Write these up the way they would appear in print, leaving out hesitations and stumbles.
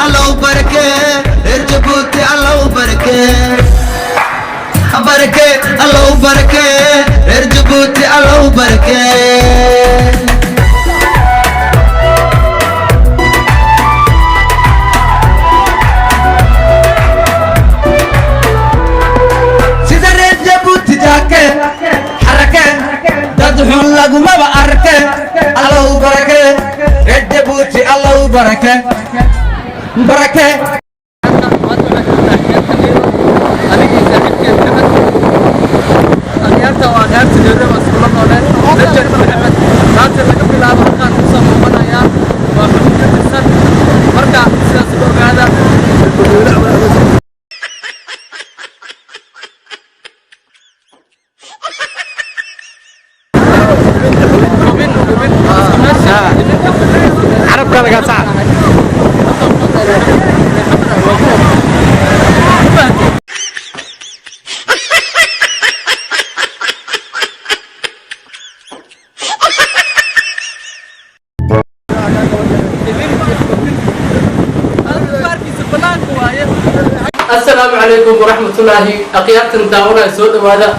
Allow barake, reer Jabuuti, Allow barake, barake, Allow barake, reer Jabuuti, Allow barake. Sida reer Jabuuti jaake xarake, dad xun lagumaba arke. Allow barake, reer Jabuuti, Allow barake, barake. Maanta waxaan joognaa xeebta Liido, anigii saaxiibkeen Maxamed. Akhyaarta waa akhyaarta Nairobi aan iskula nooleen. Legend Maxamed maanta laga bilaabo halkaan kusoo muuqanayaa, waa xubin ka tirsan. Marka sidaas uga ogaada. Xubin, xubin meesha Carabka laga saar. Asalaamu calaykum waraxmatullaahi. Akhyaartan daawanaya, soo dhawaada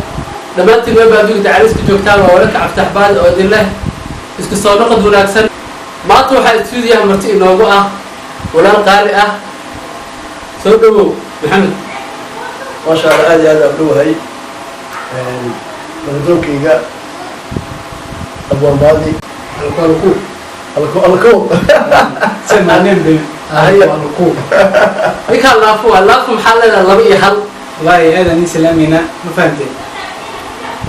dhammaantiin. Meel baa adduunka dacaliska joogtaan, waa walaka Cabditaxbaan oo idin leh isku soo noqod wanaagsan. Maanta waxaa istuudiyaha marti inoogu ah walaal qaali ah. Soo dhawow, Maxamed. Maasha Allah, aad iyo aad aan dhowahay. Nabadoonkayga Abwaanbaadi Alku. Alko alko. Say my name, baby. Alku. Ninkaan Laafo waa Laafo. Maxaa leedahay? 2 iyo 1. Wallahi aad aan ii salaamayna, ma fahamtay?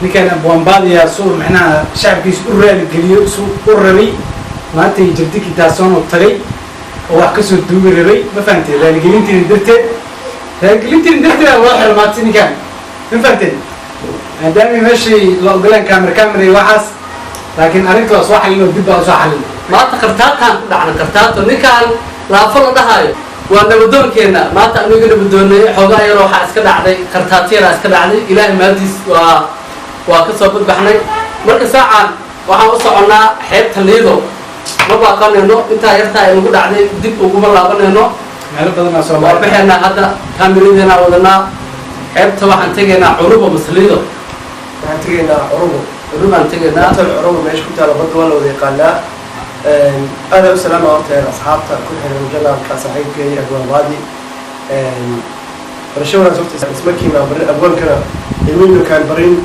Ninkan Abwaanbaadiyaa suu macnaha shacabkiisa u raali geliyo suu u rabay. Maanta jardiki daasoon oo tagay oo wax kasoo duubi rabay, ma fahamtay? Raaligelintiina darteed, raaligelintiina darteed loo xiro maanta ninkan, ma fahamtay? Maadaama meeshii la ogolaan camera camera iyo waxaas, laakiin arrinta waa soo xalin oo dib baa usoo xalin. Maanta kartaataan ku dhacna, kartaato. Ninkaan Laafo la dhahayo waa nabadoonkeenna. Maanta aniga nabadoonay xoogaa yar waxaa iska dhacday, kartaato yaraa iska dhacday. Ilaahay maadiis waa ka soo badbaxnay. Marka saacaan waxaan u soconnaa xeebta Liido. Ma baaqanayno, intaa yartaa ay nagu dhacday dib uguma laabanayno. Meelo badan aa soo Waa baxaynaa hadda, kaamiradeena wadanaa. Xeebta waxaan tegaynaa Curuba mase Liido? Waxaan tegaynaa Curubo. Curubaan tegaynaa. Hotel Curubo meesha ku taala, badda waa la wada yaqaanaa. Aad u salaama horta asxaabta ku xiran channelka saaxiibkay Abwaanbaadi. Barasho wanaagsan. Horta ismarkiina barin, abwaankana ilmihiinu kaan barin.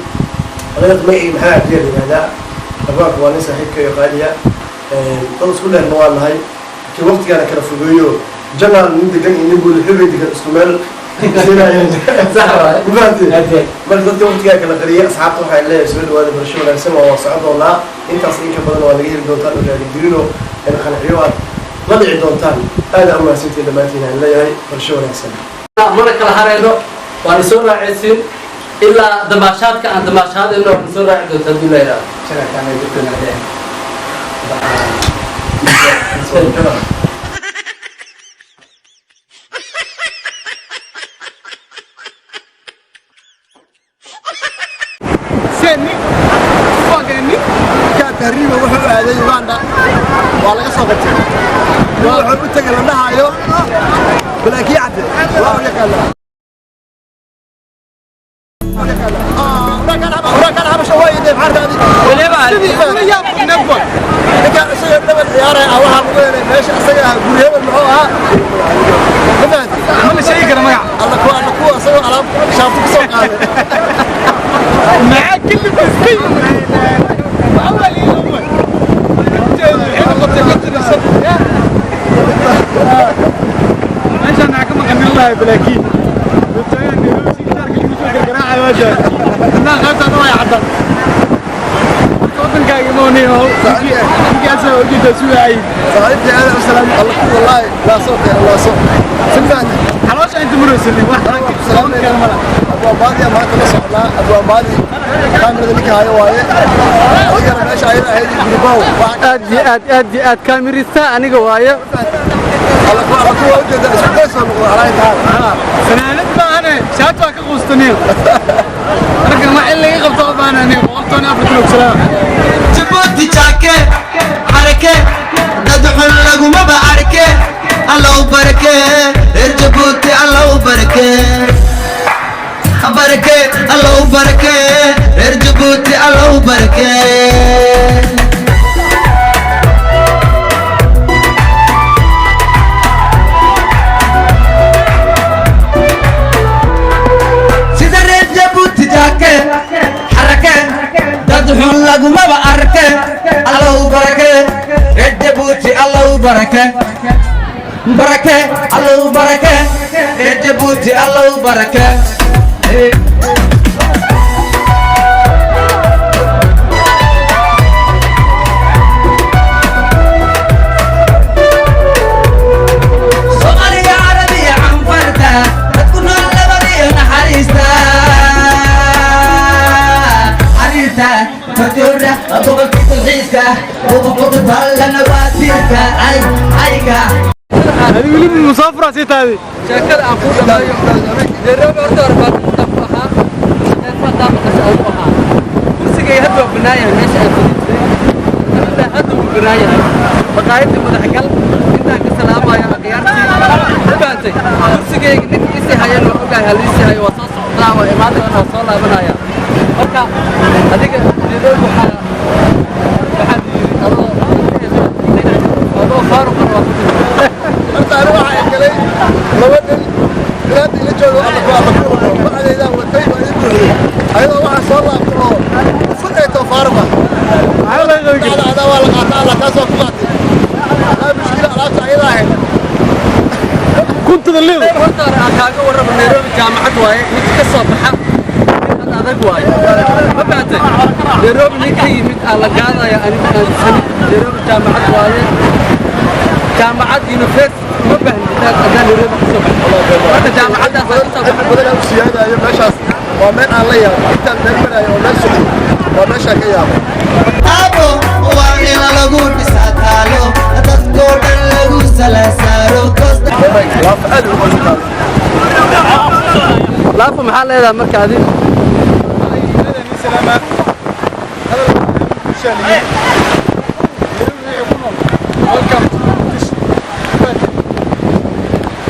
Aniga magacii Maxamed Cabdiya la yihahdaa. Abwaanka waa nin saaxiibkay oo qaaliya, dad isku dheerna waa nahay, laakiin waqtigaana kala fogeeyo. Channel nin degan iyo nin buulixubay degan isku meel siinayeen. Sax waaye. Ma fahanteen? Marka dadka waqtigaa kala qariyay, asxaabta waxay leeyahay soo dhawaada, barasho wanaagsan. Waa socon doonaa, intaas in ka badan waa naga heli doontaan oo raaligelino qanciyo aad la dhici doontaan. Aad aa umahadsantiin dhammaantiin, aan leeyahay barasho wanaagsan. Mana kala harayno, waana soo raacaysiin ilaa damaashaadka aan damaashaadayno. Waana soo raaci doonta haddii la yidhahdo. Shalay kaamay dadka. Tahriiba wuxuu aaday Uganda, waa laga soo qabtay. Wuxuu u tagay la dhahayo balaakiin cadde waa u yaqaanaa. Ninkaan isaga dhaban ciyaaray ah waxaa lagu helay meesha isaga ah, guri hebel muxuu ahaa, ma fahanti? Ma la sheegi kara magac. Alla kuwa, alla kuwa, isagoo alaab shaabto ku soo qaaday. Maxaa kulli miskiin waxaa liido meeshaan maxaa ka maqanin lahay balaakiin hadnaa qaybtaan waa caddan. Marka waddankaaga imowniyo ninkaasa ujeedaa sugaayay. Saaxiibkii aad u salaam alla ku, wallaahi laaso laaso si fahanti. Caloosha inta muraysanin wax kale mala. Abwaanbaadi maanta la socnaa. Abwaanbaadi kaamirada ninka hayo waaye, adigana meesha ayada ahayd guribow. Aad iyo aad, aad iyo aad, kaamirista aniga waayo. Alla ku, alla ku, waa ujeedaa isku day soo noqdo alaa intaa. Fanaanad maahane, shaati waa ka quustaniyo. Marka ma in laga qabto u baahan aniga 114 salaam. Jabuuti jaake xarake, dad xun lagumaba arke. Allow barake. Barake. Sida reer Jabuuti jaake xarake, dad xun lagumaba arke. Allow barake reer Jabuuti, Allow barake, barake, Allow barake reer Jabuuti, Allow barake. Soomaaliya, Carabiya, Canfarta, dadku nool nabadiyo naxariista xariirta farjoodha gobolkii dalxiiska ubuqutallana waa tiirka ay ayga. Adi weli musaafura sii taadi. Sheekada aan kuu dhammeeyo. Nairobi horta hore baabuurta ku ahaa, xeerfadaa maqasho ugu ahaa. Kursigay hadda waa bannaan yahay, meesha aan fadhiistay ilaa hadda wuu bannaan yahay. Maqaayadda Madaxgal intaan ka salaamayo akhyaartii, ma fahamtay? Kursigayga ninka isii hayan waa ogahay, haliisii hayo. Waa soo socdaa, waa imaan doonaa, waa soo laabanaya. Marka adiga Nairobi waxaa yidhi adoo faaruqan waa ku timid. Horta ani waxaa galay laba nin ilaanta ila joogo, alla ku alla ku bacdeydaan watay, waa ii buuxday ayadoo waxaa soo laabtay oo fur ay too faaruqa. Maxaa laga qabi? Dhacda adaa waa la qaata, alla taas waa ku qaatay, laa mushkila, alaabta ayada ahayd. Kuntada liido. Horta hore aan kaaga warramo, Nairobi jaamacad waaye. Ninka ka soo baxa nin ad adag waaye, ma fahamtay? Nairobi nin ka yimid aan la gaadaya anigu aaminsanin. Nairobi jaamacad waaye, jaamacad university. Uma baahni intaad haddaan Nairobi ka soo baxo. Marka jaamacaddaas aan ka soo cilmi baxo badan aan u siyaadayo meeshaas. Waa meel aan la yaabo intaan meel maraayo oo meel socdo, waa meeshaan ka yaabo. Abo waa in lagu dhisaa taalo, dadkoo dhan lagu sala saaro. Laafa aad u qoysataa. Laafa maxaa leedahay marka adi? Salaamaad hadal bulshaa. Welcome to Muqdisho.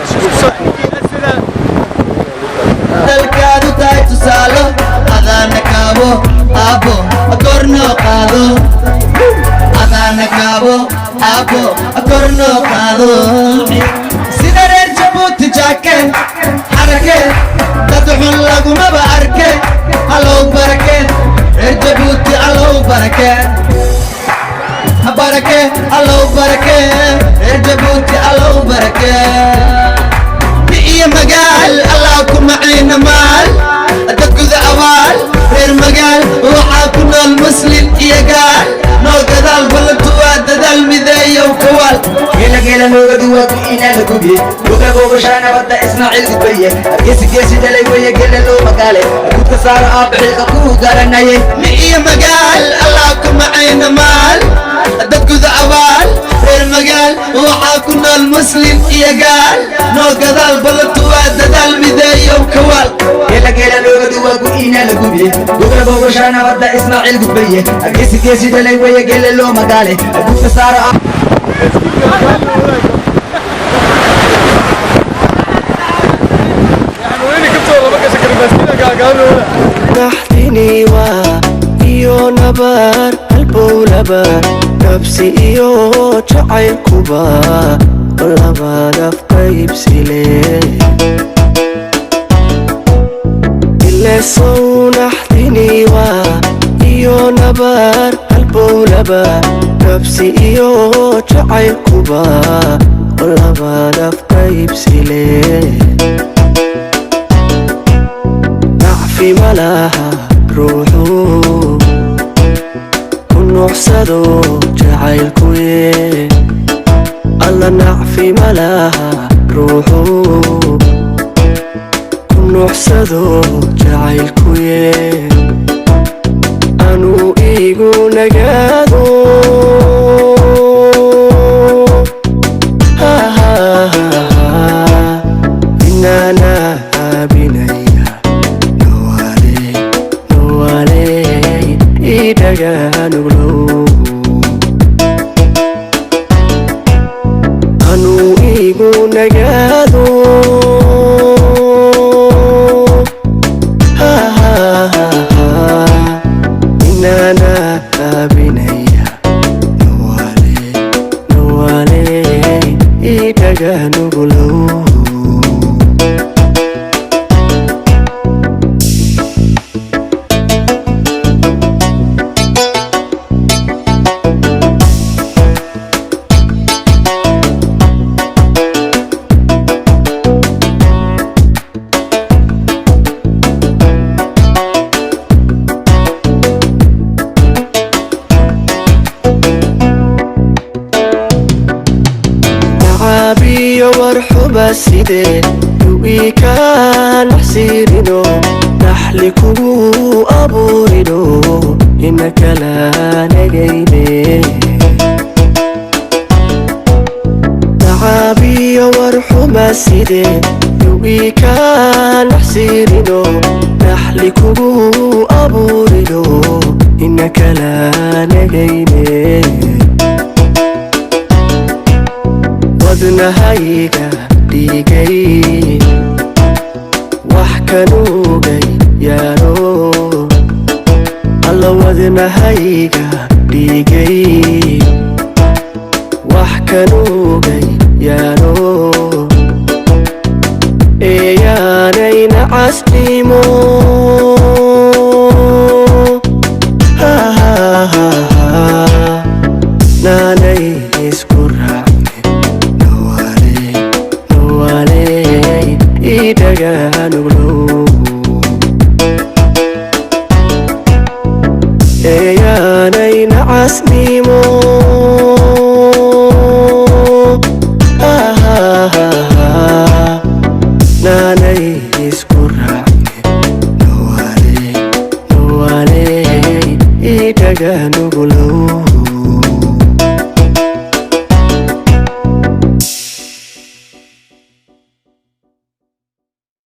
Sida Dalkaadu tahay tusaalo, adaana kaabo aabbo, kornoo qaado. Adaana kaabo aabbo, kornoo qaado. Sida reer Jabuuti jaake xarake, dad xun lagumaba arke. Allow barake reer Jabuuti, Allow barake, barake, Allow barake reer Jabuuti, Allow barake. Iyo magaal Allah ku maciina maal, dadkuda abaal reer magaal. Waxaa ku nool muslim iyo gaal, noo gadaal ballantu waa dadaal mideeyow kawaal. Geela geela nooga duwa ina la gubiye goga gogashaa nabadda Ismaaciil gudbaye, geesi geesi dhalay weye, geela loo magaale gudka saaro aabbixiiqa kuu garanaye. Mi iyo magaal Allah ku maciina maal, dadkuda abaal reer magaal. Waxaa ku nool muslim iyo gaal, noo gadaal ballantu waa dadaal mideeyow kawaal. Geela geela nooga duwa ina la gubiye goga gogashaa nabadda Ismaaciil gudbaye, geesi geesi dhalay weye, geela loo magaale gudka saaro. Yani weyne kabtooda lama gashan karo baaskiila gaagaaban. Naxdini waa iyo nabar halbowlaba, nabsi iyo jacaylkuba labada qaybsile ilesow. Naxdini waa iyo nabar halbowlaba, nabsi iyo jacaylkuba labada qaybsile. Nacfi malaha ruuxu ku nuuxsado jacaylkuye, alla nacfi malaha ruuxu ku nuuxsado jacaylkuye, anuu igu nagaado. Ha, ha, ha, ha. Inaana binaya nowale nowale idhaganuglow, anuu igu nagaado. Ha, ha, ha, ha. Inaana Dhow. Nacaabiyo warxuba sidee duwii kaa naxsiirino, naxli kugu abuurino, ina kala nagayne. Nacaabiyo warxuma sidee duwii kaa naxsiirino, naxli kugu abuurino, ina kala nagayne. Wadnahayga dhigay wax kanuugay yaalo alla, wadnahayga dhigay wax kanuugay yaalo, eeyaanayna casnimo. Naanay isku raacne, nawaaley nawaaley, idhaga.